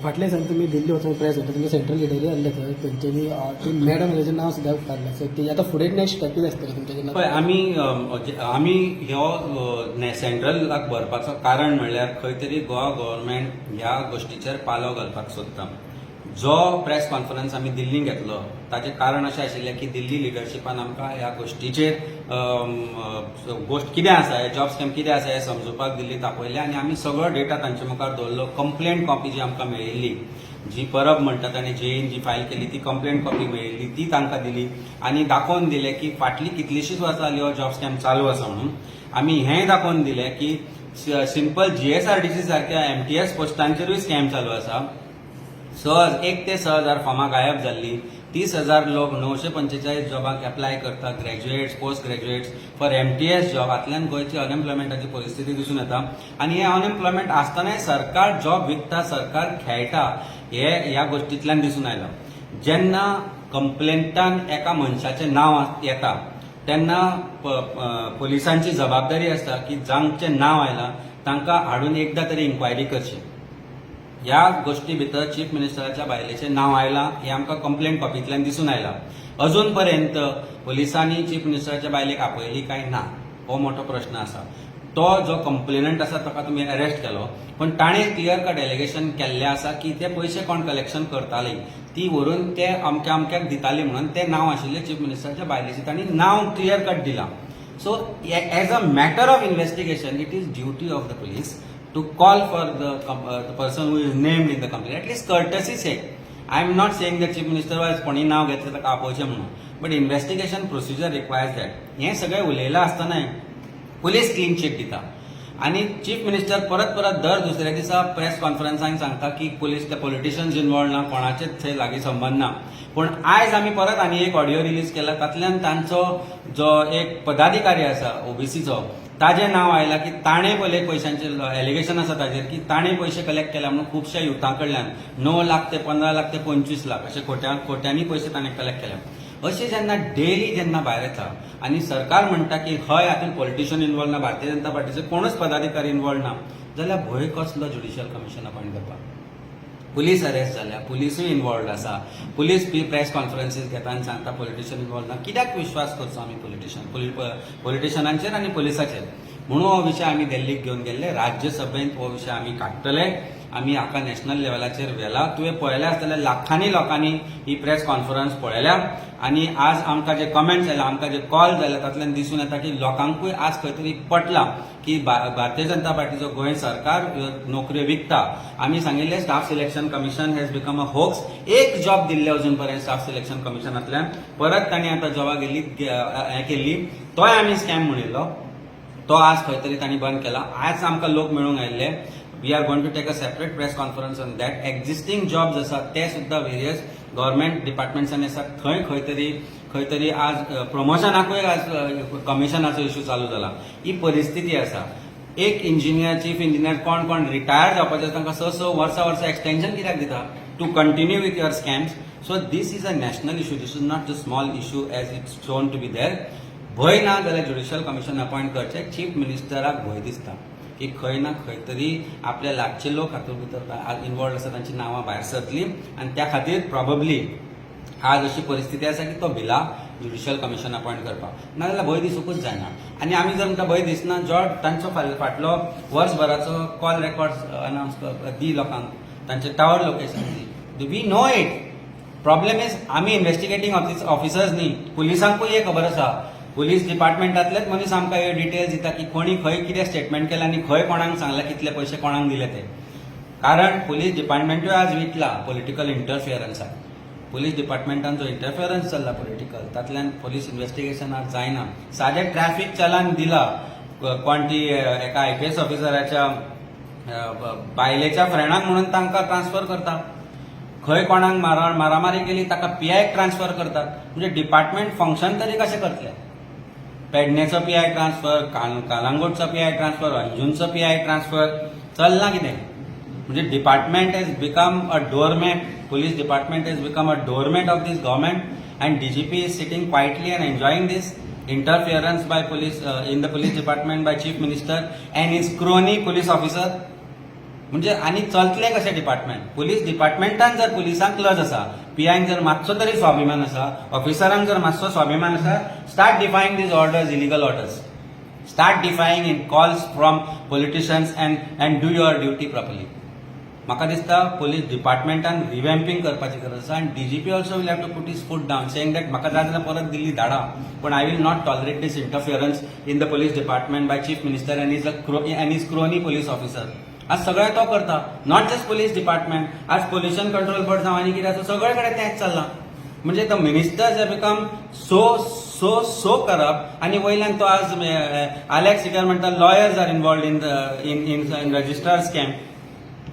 फाटल्या दिसांनी तुमी दिल्ली वचून प्रेस घेतला, तुमचे सेंट्रल लिडरी आसले थंय, तेंच्यांनी ती मॅडम तेजें नांव सुद्दां काडलें. सो ते आतां फुडें नेक्स्ट स्टेप कितें आसतलें तुमच्या जेन्ना? पळय, आमी ह्यो सेंट्रलाक भरपाचो कारण म्हणल्यार खंय तरी गोवा गव्हर्मेंट ह्या गोश्टीचेर पालव घालपाक सोदता. जो प्रेस कॉन्फरन्स आमी दिल्लीन घेतलो, ताचें कारण अशें आशिल्लें की दिल्ली लिडरशिपान आमकां ह्या गोश्टीचेर, गोश्ट कितें आसा, हे जॉब स्कॅम कितें आसा हें समजुपाक दिल्लीत आपयलें आनी आमी सगळो डेटा तांचे मुखार दवरलो. कंप्लेंट कॉपी जी आमकां मेळिल्ली, जी परब म्हणटा ताणें जेईन जी फायल केली ती कंप्लेंट कॉपी मेळिल्ली, ती तांकां दिली आनी दाखोवन दिलें की फाटलीं कितलींशींच वर्सां जालीं हो जॉब स्कॅम चालू आसा म्हणून. आमी हेंय दाखोवन दिलें की सिंपल जीएसआरडीसी सारक्या एमटीएस पोस्टांचेरूय स्कॅम चालू आसा. 1 ते 6 हजार फॉर्मां गायब जाल्लीं. 30,000 लोक 945 जॉबांक एप्लाय करता, graduates, post graduates for MTS job. हातल्यान गोंयची अनएम्प्लॉयमेंटाची परिस्थिती दिसून येता आनी हे अनएम्प्लॉयमेंट आसतनाय सरकार जॉब विकता, सरकार खेळटा, हे ह्या गोश्टींतल्यान दिसून आयलां. जेन्ना कंप्लेंटान एका मनशाचें नांव येता, तेन्ना पोलिसांची जबाबदारी आसता की जांचें नांव आयलां तांकां हाडून एकदां तरी इन्क्वायरी करची. ह्या गोश्टी भितर चीफ मिनिस्टराच्या बायलेचें नांव आयलां हें आमकां कंप्लेंट कॉपींतल्यान दिसून आयलां. अजून पर्यंत पोलिसांनी चीफ मिनिस्टराच्या बायलेक आपयली काय ना, हो मोठो प्रश्न आसा. तो जो कंप्लेनंट आसा ताका तुमी अरेस्ट केलो, पण ताणें क्लियर कट एलिगेशन केल्लें आसा की ते पयशे कोण कलेक्शन करताली, ती व्हरून ते अमक्या अमक्याक दिताली म्हणून. तें नांव आशिल्लें चीफ मिनिस्टराच्या बायलेचें, तांणी नांव क्लियर कट दिलां. So as a matter of investigation, it is duty of the police to call for the person who is named in the complaint, at least courtesy sake. I am not saying that chief minister was कोणी नाव घेतलें ताका आपोवचें म्हणून, but investigation procedure requires that. हें सगळें उलयलां आसतनाय police clean chit दिता आनी chief minister परत परत दर दुसऱ्या दिसा प्रेस कॉन्फरन्सान सांगता की पुलीस, ते पॉलिटिशियन्स इन्वॉल्व ना, कोणाचेच थंय लागीं संबंद ना. पूण आयज आमी परत आनी एक ऑडियो रिलीज केला, तातल्यान तांचो जो एक पदाधिकारी आसा ओबीसीचो, ताजें नांव आयलां की ताणें पयले पयशांचे एलिगेशन आसा ताजेर की ताणें पयशे कलेक्ट केल्या म्हणून खुबश्या युथां कडल्यान, 9 लाख ते 15 लाख ते 25 लाख अशे खोट्या खोट्यांनी पयशे ताणें कलेक्ट केल्या. अशें जेन्ना डेली जेन्ना भायर येता आनी सरकार म्हणटा की हय, हातूंत पॉलिटिशियन इन्वॉल्व ना, भारतीय जनता पार्टीचे कोणूच पदाधिकारी इन्वॉल्व ना, जाल्यार भंय कसलो ज्युडिशियल कमिशन अपॉयंट करपाक? पुलीस अरेस्ट जाल्या, पुलिसूय इन्वॉल्वड आसा, पुलीस बी प्रेस कॉन्फरन्सीस घेता आनी सांगता पॉलिटिशियन इन्वॉल्व ना. कित्याक विश्वास करचो आमी पॉलिटिशियनांचेर आनी पुलिसाचेर? म्हणून हो विशय आमी दिल्लीक घेवन गेल्ले. राज्यसभेंत हो विशय आमी काडटले. आमी हाका नॅशनल लेवलाचेर व्हेला. तुवें पळयलें आसतलें, लाखांनी लोकांनी ही प्रेस कॉन्फरन्स पळयल्या आनी आज आमकां जे कमेंट्स आयले, आमकां जे कॉल जाले, तातल्यान दिसून येता की लोकांकूय आज खंय तरी पटलां की भारतीय जनता पार्टीचो गोंय सरकार ह्यो नोकऱ्यो विकता. आमी सांगिल्लें, Staff Selection Commission has become a hoax. एक जॉब दिल्ले अजून पर्यंत स्टाफ सिलेक्शन कमिशनांतल्यान. परत तांणी आतां जॉबा गेल्ली, हें केल्ली, तोय आमी स्कॅम म्हणिल्लो, तो आज खंय तरी तांणी बंद केला. आज आमकां लोक मेळूंक आयिल्ले. We are going to take a separate press conference on that. Existing jobs आसात ते सुद्दां वेरियस गव्हर्मेंट डिपार्टमेंट्सांनी आसात, थंय खंय तरी आज प्रमोशनाकूय आज कमिशनाचो इशू चालू जाला. ही परिस्थिती आसा. एक इंजिनियर, चीफ इंजिनियर, कोण कोण रिटायर जावपाचे, तांकां स स वर्सां वर्सां एक्सटेन्शन कित्याक दिता? To continue with your scams. So this is a national issue. This is not a small issue as it's shown to be there. भंय ना जाल्यार ज्युडिशियल कमिशन अपॉयंट करचें. चीफ मिनिस्टराक भंय दिसता की खंय ना खंय तरी आपल्या लागचे लोक हातूंत भितर इन्वॉल्व आसा, तांची नांवां भायर सरतली आनी त्या खातीर प्रॉबब्ली आज अशी परिस्थिती आसा की तो भिला ज्युडिशियल कमिशन अपॉयंट करपाक. नाजाल्यार भंय दिसूंकूच जायना. आनी आमी जर म्हणटा भंय दिसना, जो तांचो फाटलो वर्सभराचो कॉल रेकॉर्ड अनावन्स दी लोकांक, तांचे tower location the. We know it. Problem is आमी इन्व्हेस्टिगेटींग ऑफिसर्स न्ही, पुलिसांकूय हे खबर आसा. पुलीस डिपार्टमेंटांतलेच मनीस आमकां हे डिटेल्स दिता की कोणी खंय कितें स्टेटमेंट केलें आनी खंय कोणाक सांगलें, कितले पयशे कोणाक दिले ते. कारण पुलीस डिपार्टमेंटूय आज विटला पॉलिटिकल इंटरफियरन्साक. पुलीस डिपार्टमेंटान जो इंटरफियरन्स चल्ला पॉलिटिकल, तातल्यान पुलीस इन्व्हेस्टिगेशन आज जायना. सादें ट्रॅफिक चलान दिला कोण ती एका आयपीएस ऑफिसराच्या बायलेच्या फ्रेंडाक म्हणून तांकां ट्रान्सफर करता. खंय कोणाक मारामारी केली, ताका पीआयक ट्रान्सफर करतात. म्हणजे डिपार्टमेंट फंक्शन तरी कशें करतले? पेडणेचो पीआय ट्रान्सफर, कालांगूटचो पीआय ट्रान्सफर, अंजूनचो पीआय ट्रान्सफर, चल्लां कितें? म्हणजे department has become a doormat. Police department has become a doormat of this government and DGP is sitting quietly and enjoying this interference by police in the police department by chief minister and his crony police officer. म्हणजे आनी चलतलें कशें department? Police डिपार्टमेंटान जर पुलिसांक लज आसा, पीआयन जर मातसो तरी स्वाभिमान आसा, ऑफिसरांक जर मातसो स्वाभिमान आसा, start defying these orders, illegal orders. Start defying in calls from politicians and do your duty properly. म्हाका दिसता पोलीस डिपार्टमेंटान रिवॅम्पिंग करपाची गरज आसा आनी DGP also will have to put his foot down, saying that म्हाका जाय जाल्यार परत दिल्ली धाडा, पूण I will not tolerate this interference in the police department by chief minister and his crony police officer. आज सगळें तो करता, not just police department. आज पोल्युशन कंट्रोल बोर्ड जावं आनी कितें आसा, सगळे कडेन तेंच चल्लां. म्हणजे the ministers have become so so so corrupt. आनी वयल्यान तो आज आलेक्स सिकर म्हणटा, lawyers are involved in the in registrar scam.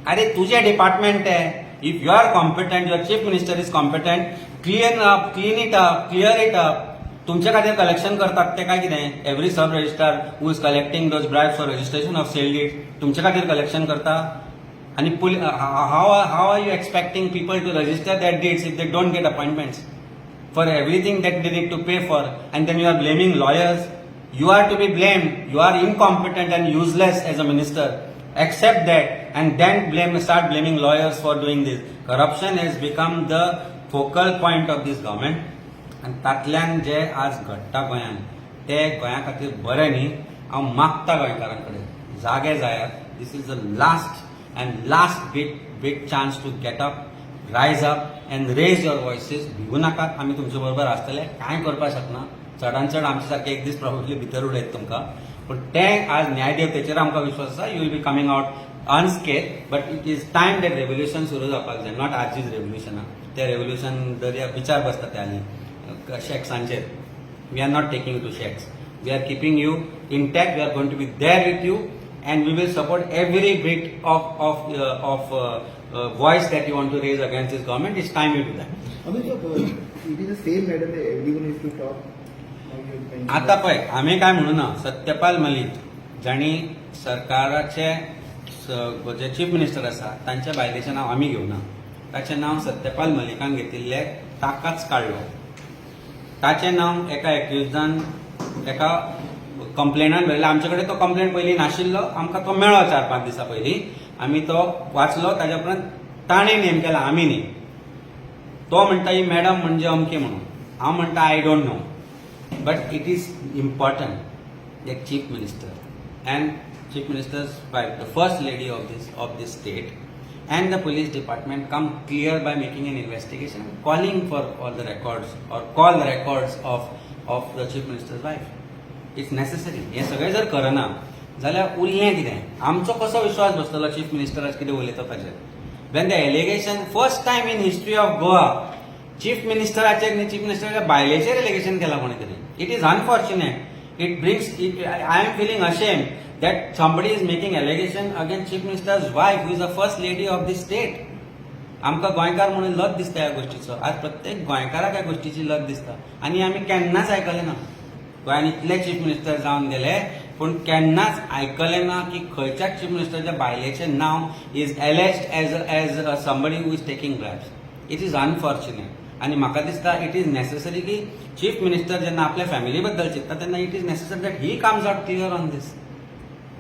अरे, तुझे डिपार्टमेंट आहे. If you are competent, your chief minister is competent, clean up, clean it up, clear it up. तुमच्या खातीर कलेक्शन करतात ते काय कितें? Every sub registrar who is collecting those bribe for registration of sale deed, तुमच्या खातीर collection करता? आनी how are you expecting people to register that deeds if they don't get appointments for everything that they need to pay for? And then you are blaming lawyers. You are to be blamed. You are incompetent and useless as a minister. Accept that and then blame start blaming lawyers for doing this. Corruption has become the focal point of this government. आनी तातल्यान जे आज घडटा गोंयांत ते गोंया खातीर बरें न्ही. हांव मागता गोंयकारां कडेन, जागे जायात. This is the last and last big chance to get up, rise up and raise your voices. भिवू नाकात, आमी तुमचे बरोबर आसतले. कांय करपाक शकना, चडान चड आमचे सारखे एक दीस प्रॉब्ली भितर उडयत तुमकां, पूण तें आज न्यायदेवतेचेर आमकां विश्वास आसा, you will be coming out unscathed. But it is time that revolution सुरू जावपाक जाय, not आजीज रेव्होल्युशनां. ते रेव्होल्युशन दर्या विचार बसता ते आनी शॅक्सांचेर. We are not taking to shacks. We are keeping you intact. We are going to be there with you and we will support every bit of voice that you want to raise against this government. It's time you do that. I mean, it is the same madam that everyone used to talk. Now you have mentioned आता पळय, आमी काय म्हणू ना, सत्यपाल मलीक जांणी सरकाराचे जे chief minister आसा तांच्या बायलेचें नांव आमी घेवना. ताचें नांव सत्यपाल मलिकान घेतिल्लें, ताकाच काडलो. ताचें नांव एका एक्युजान एका कंप्लेनान बरयलें. आमचे कडेन तो कंप्लेन पयलीं नाशिल्लो. आमकां तो मेळ्ळो 4-5 दिसां पयलीं. आमी तो वाचलो. ताच्या उपरांत ताणें नेम केला, आमी न्ही. तो म्हणटा ही मॅडम म्हणजे अमकी म्हणून. हांव म्हणटा, I don't know, but it is important that chief minister and chief minister's wife, the first lady of this state, and the police department come clear by making an investigation, calling for all the records or call the records of the chief minister's wife. It's necessary. हें सगळें जर करना जाल्यार उरलें कितें? आमचो कसो विश्वास बसतलो chief minister कितें उलयता ताचेर, when the allegation, first time in history of Goa, chief मिनिस्टराचेर न्ही, चीफ मिनिस्टराच्या बायलेचेर एलिगेशन केलां कोणी तरी? It is unfortunate. It brings it I am feeling ashamed that somebody is making allegation against chief minister's wife, who is the first lady of the state. आमकां गोंयकार म्हणून लज दिसता ह्या गोश्टीचो. आज प्रत्येक गोंयकाराक ह्या गोश्टीची लज दिसता आनी आमी केन्नाच आयकलें ना. गोंयान इतले चीफ मिनिस्टर जावन गेले, पूण केन्नाच आयकलें ना की खंयच्याच चीफ मिनिस्टरच्या बायलेचें नांव is alleged as somebody who is taking bribes. It is unfortunate. आनी म्हाका दिसता it is necessary की चीफ मिनिस्टर जेन्ना आपल्या फॅमिली बद्दल चिंत्ता तेन्ना it is necessary that he comes out clear on this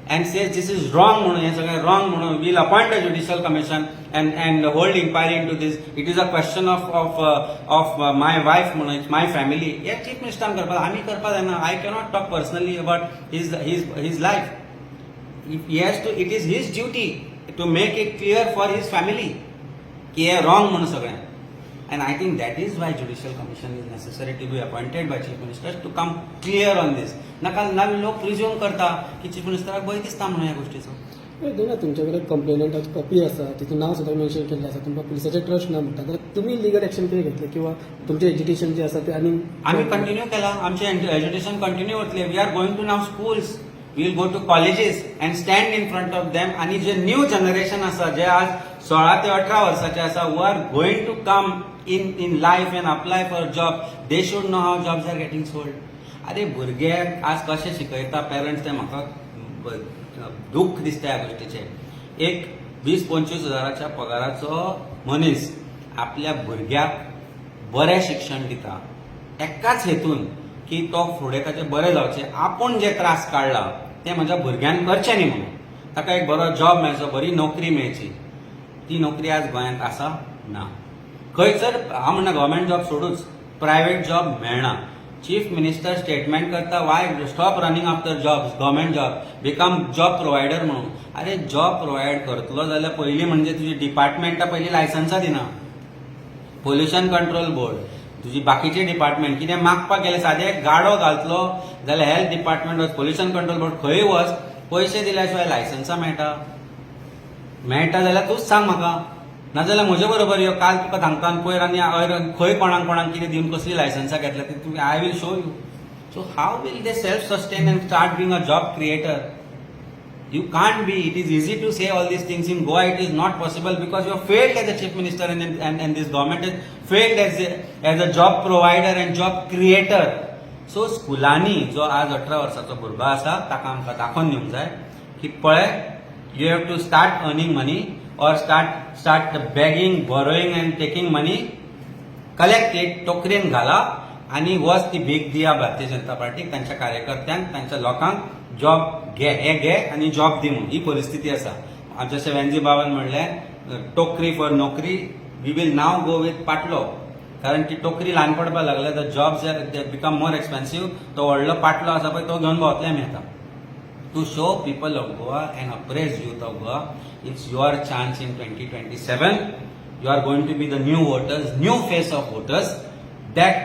and says this is wrong म्हणून, हे सगळें wrong म्हणून. We'll appoint a judicial commission and hold inquiry into this. It is a question of my wife म्हणून, it's my family. हे chief मिनिस्टरान करपाक, आमी करपाक जायना. I cannot talk personally about his life. If he has to, it is his duty to make it clear for his family की हे wrong म्हणून सगळें. And I think that is why judicial commission is necessary to be appointed by chief ministers to come clear on this. नाका ना लोक presume करता की chief मिनिस्टराक भंय दिसता म्हणून ह्या गोष्टीचो. ना, तुमच्या कडेन कंप्लेनंटाची कॉपी आसा, तितून नांव सुद्दां मेन्शन केल्लें आसा, तुमकां पुलिसाचें ट्रस्ट ना म्हणटा, जाल्यार तुमी लिगल एक्शन कितें घेतलें किंवा तुमचें एजिटेशन जें आसा तें आनी आमी कंटिन्यू केला. आमचें एज्युकेशन कंटिन्यू वतलें. We are going to now schools, we'll go to colleges and stand in front of them. आनी जे न्यू जनरेशन आसा, जे आज 16 ते 18 वर्साचे आसा, who are going to come in life and apply for job, they should know how jobs are getting sold. अरे, भुरगे आज कशे शिकयता पेरंट्स ते म्हाका दुख्ख दिसता ह्या गोश्टीचें. एक 20-25 हजाराच्या पगाराचो मनीस आपल्या भुरग्याक बरें शिक्षण दिता एकाच हेतून की तो फुडें ताचें बरें जावचें, आपूण जे त्रास काडला ते म्हज्या भुरग्यान करचे न्ही म्हणून. ताका एक बरो जॉब मेळचो, बरी नोकरी मेळची. ती नोकरी आज गोंयांत आसा? ना. खंयसर हांव म्हणना, गव्हर्मेंट जॉब सोडूच, प्रायवेट जॉब मेळना. चीफ मिनिस्टर स्टेटमेंट करता, "Why stop running after job, government job, become job provider" म्हणून. अरे, जॉब प्रोवायड करतलो जाल्यार पयलीं म्हणजे तुजी डिपार्टमेंटां पयलीं लायसन्सां दिना. पोल्युशन कंट्रोल बोर्ड, तुजी बाकीचे डिपार्टमेंट, कितें मागपाक गेले, सादें एक गाडो घालतलो जाल्यार हेल्थ डिपार्टमेंट वच, पोल्युशन कंट्रोल बोर्ड, खंय वच, पयशे दिल्या शिवाय लायसन्सां मेळटा? मेळटा जाल्यार तूंच सांग म्हाका, नाजाल्यार म्हजे बरोबर यो काल, तुका सांगता. आनी पयर आनी हय खंय कोणाक कोणाक कितें दिवन कसली लायसन्सां घेतल्या ती तुमी, I will show you. So how will they self sustain and start being a job creator? You can't be. It is easy to say all these things in Goa. It is not possible because you have failed as a chief minister and this government has failed as a job provider and job creator. So स्कुलांनी जो आज 18 वर्साचो भुरगो आसा ताका आमकां दाखोवन दिवंक जाय की पळय, you have to start earning money or start begging, borrowing and taking money, collect it, टोकरीन घाला आनी वच, ती भीक दिया भारतीय जनता पार्टीक, तांच्या कार्यकर्त्यांक, तांच्या लोकांक, जॉब घे, हे घे आनी जॉब दी म्हणून. ही परिस्थिती आसा. जशें वेंजी बाबान म्हणलें, टोकरी फॉर नोकरी, we will now go with पाटलो, कारण ती टोकरी ल्हान पडपाक लागल्या. The jobs become more expensive. तो व्हडलो पाटलो आसा पळय, तो घेवन भोंवतले आमी आतां to show people of Goa and oppressed youth of Goa, it's your chance in 2027. You are going to be the new voters, new face of voters, that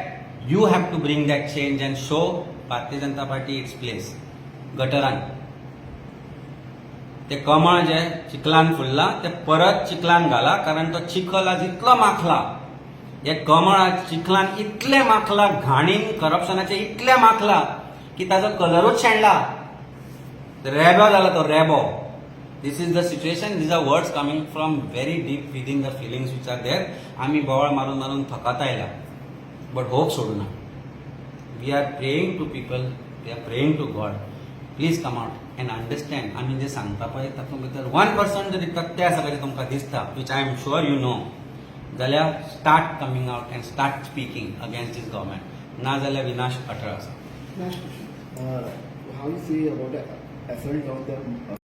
you have to bring that change and show Bharatiya Janata Party its place. गटरान ते कमळ जे चिखलान फुलला ते परत चिखलान घाला, कारण तो चिखल आज इतलो माखला, हे कमळ आज चिखलान इतले माखला, घाणीन करप्शनाचे इतले माखला की ताजो कलरूच शेणला, रेबो जाला तो रेबो. This is the situation. These are words coming from very deep within the feelings which are there. आमी बोवाळ मारून मारून थकत आयला, बट होप सोडूना. We are praying to people, we are praying to God, please come out and understand. आमी जे सांगता पळय तातूंत भितर 1% जरी तथ्य आसा कशें तुमकां दिसता, which I am sure you know, जाल्यार start coming out and start speaking against this government. ना जाल्यार विनाश अटळ आसा. Last question. How you see about the assault on the